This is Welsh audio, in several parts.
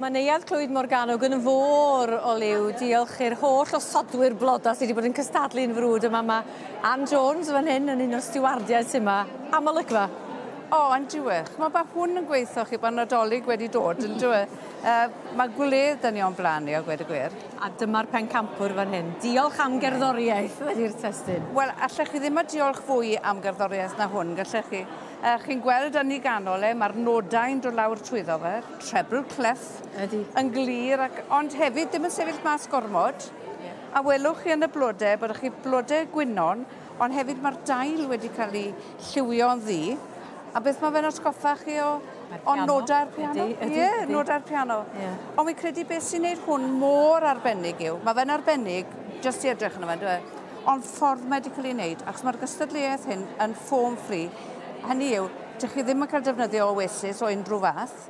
Mae Neuadd Clwyd Morgannwg yn fôr o liw, diolch i'r holl osodwyr bloda sydd wedi bod yn cystadlu yn frwd yma. Mae Ann Jones fan hyn yn un o'r stiwardiaid sy'n yma. Am olygfa. O, yn diwych. Mae ba hwn yn gweithio chi bod Nadolig wedi dod, yn dyw e? Uh, mae gwledd dyn ni o'n blaen ni, o gweud y gwir. A dyma'r pencampwr fan hyn. Diolch am gerddoriaeth ydi'r testun. Wel, allech chi ddim a diolch fwy am gerddoriaeth na hwn, gallech chi? Uh, chi'n gweld yn ei ganol e, mae'r nodau'n dod lawr trwyddo fe, treble clef. Ydy. Yn glir, ac, ond hefyd ddim yn sefyll mas gormod. Yeah. A welwch chi yn y blodau bod chi blodau gwynon, ond hefyd mae'r dail wedi cael ei lliwio'n ddu. A beth mae fe'n atgoffa chi o? O nodau'r piano. Ydy, ydy. Ie, yeah, nodau'r piano. Yeah. Ond fi'n credu beth sy'n neud hwn mor arbennig yw, mae fe'n arbennig jyst i edrych arno fe, yndyw e? Ond ffordd mae wedi cael ei wneud, achos mae'r gystadleuaeth hyn yn foam free. Hynny yw, dych chi ddim yn cael defnyddio Oasis o unrhyw fath.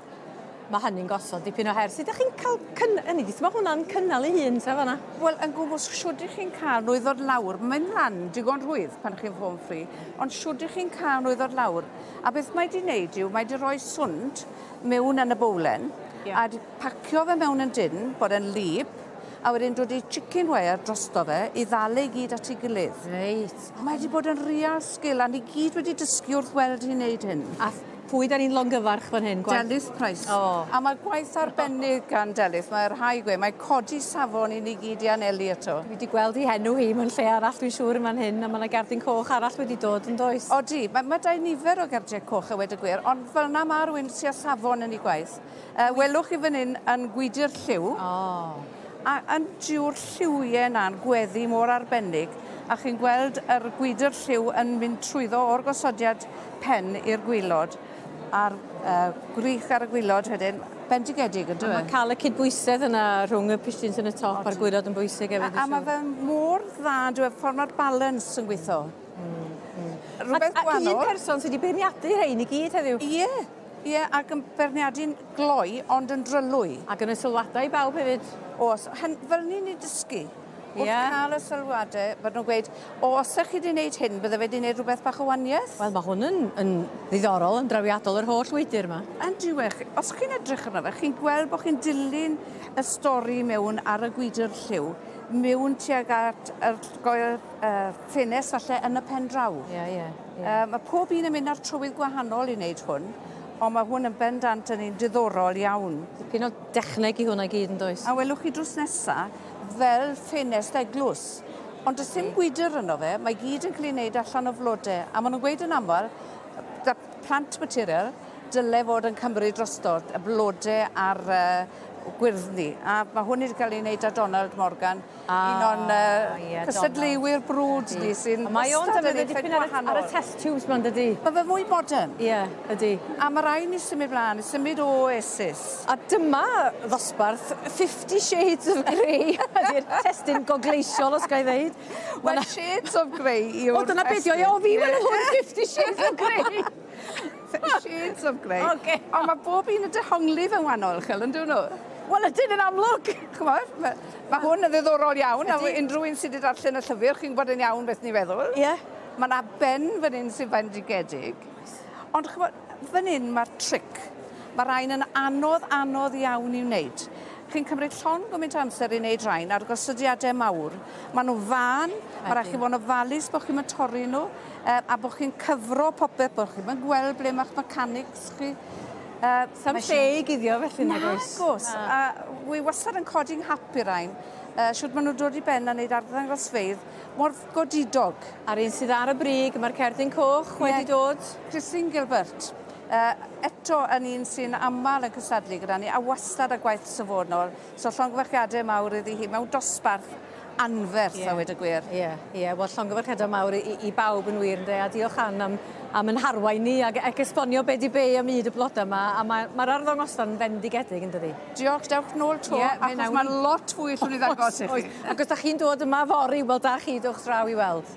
Mae hynny'n gosod dipyn o her. Sut ydych chi'n cael cyn... Hynny 'di, sut mae hwnna'n cynnal ei hun ta fan'na? Wel, yn gwmws, shwd ych chi'n cael nhw i ddod lawr? Mae'n lan digon rhwydd pan chi'n foam free, ond shwd ych chi'n cael nhw i ddod lawr? A beth mae 'di wneud yw, mae 'di rhoi swnd mewn yn y bowlen, yeah. a 'di pacio fe mewn yn dyn, bod e'n lib, a wedyn dod i chicken wire drosto fe i ddal e i gyd at ei gilydd. Reit. Mae wedi bod yn real skill a ni gyd wedi dysgu wrth weld hi'n neud hyn. A pwy da ni'n longyfarch fan hyn? Gwaith... Delyth Price. O. A mae gwaith arbennig gan Delyth. Mae rhai gwe. Mae codi safon i ni gyd i anelu ato. Dwi wedi gweld ei henw hi mewn lle arall dwi'n siŵr yn fan hyn a mae yna gerdyn coch arall wedi dod yn does? Odi, mae, mae dau nifer o gerdiau coch a wedi gwir, ond fel yna mae rhywun sy'n safon yn ei gwaith. Uh, welwch chi fan hyn yn gwydr lliw. Oh. A yn dyw'r lliwiau yna'n gweddu mor arbennig, a chi'n gweld yr gwydr lliw yn mynd trwyddo o'r gosodiad pen i'r gwylod, a'r uh, gwrych ar y gwylod wedyn, bendigedig yn dwi? Mae cael y cydbwysedd yna rhwng y pistins yn y top a'r gwylod yn bwysig hefyd. A, a mae fe mor dda, dwi ffordd mae'r balance yn gweithio. Rhywbeth gwahanol. A un person sydd wedi beirniadu rhein i gyd heddiw. Ie. Ie, ac yn beirniadu'n gloi, ond yn drylwy. Ac yn y sylwadau i bawb hefyd. Oes, hen, fel ni'n ei dysgu. Wrth Ie. cael y sylwadau, bod nhw'n gweud, o, os ych chi wedi gwneud hyn, bydde fe wedi gwneud rhywbeth bach o waniaeth. Wel, mae hwn yn, yn ddiddorol, yn drawiadol yr holl wydr yma. Yn diwedd, os chi'n edrych arno fe, chi'n gweld bod chi'n dilyn y stori mewn ar y gwydr lliw, mewn tuag at yr goel uh, ffenest falle yn y pen draw. Ie, ie. Ie. Mae pob un yn mynd ar trywydd gwahanol i wneud hwn, ond mae hwn yn bendant yn un diddorol iawn. Dipyn o dechneg i hwnna i gyd yn does? A welwch chi drws nesa fel ffenest eglwys. Ond does dim gwydr yno fe, mae gyd yn cael ei wneud allan o flode. A maen nhw'n gweud yn aml, da plant material, dyle fod yn cymryd drosto y blode a'r uh, gwyrddni. A mae hwn wedi cael ei wneud â Donald Morgan, Ah, un o'n uh, ie, cystadleuwyr brwd ni sy'n Mae o'n wastad yn defnyddio eitha dipyn ar y, ar y gwahanol. test tubes ma'n dydi? Mae fe fwy modern. Ie, ydy. A mae rhaid ni symud mlaen, symud o Oasis. A dyma ddosbarth Fifty Shades of Grey. Ydy'r testun gogleisiol, os ga i ddeud. Wel, Shades of Grey yw'r O, dyna beth yw, o, fi weld hwn Fifty Shades of Grey. Shades of Grey. Ocê. Ond mae bob un yn dehongli fe'n wahanol, chel, yn dyn nhw? Wel, ydyn yn amlwg. Ch'mod, ma' ma' hwn yn ddiddorol iawn, a Ydi. unrhyw un sydd wedi darllen y llyfr, chi'n gwybod yn iawn beth ni'n feddwl. Ie. Mae 'na ben fan hyn sy'n fendigedig. Ond ch'mod, fan hyn mae'r tric. Mae rhain yn anodd, anodd iawn i'w wneud. Chi'n cymryd llond gymaint o amser i wneud rhain a'r gosodiadau mawr. Maen nhw'n fân, mae rhaid chi fod yn ofalus bod chi'n torri nhw, a bod chi'n cyfro popeth, bod chi'n gweld ble mae'ch mechanics chi. Sa'm lle i guddio felly nag oes? Nag oes. A wi wastad yn codi'n hap i rain. Shwt maen nhw'n dod i ben a wneud arddangosfeydd mor godidog. A'r un sydd ar y brig, mae'r cerdyn coch wedi dod. Christine Gilbert. Eto yn un sy'n aml yn cystadlu gyda ni, a wastad â gwaith safonol. So llongyfarchiadau mawr iddi hi mewn dosbarth anferth yeah. a wedi gwir. Ie, yeah, ie. Yeah. Wel, llongyfarchiadau mawr i, i bawb yn wir, ynde? A diolch Ann am, am yn harwain ni ac, ac esbonio be di be am hyd y blodau yma. A mae'r ma arddangosfa'n fendigedig, yn dydi? Diolch, dewch nôl to, yeah, achos mae lot fwy allwn ni ddangos i chi. Ac os da chi'n dod yma fory, wel da chi, dewch draw i weld.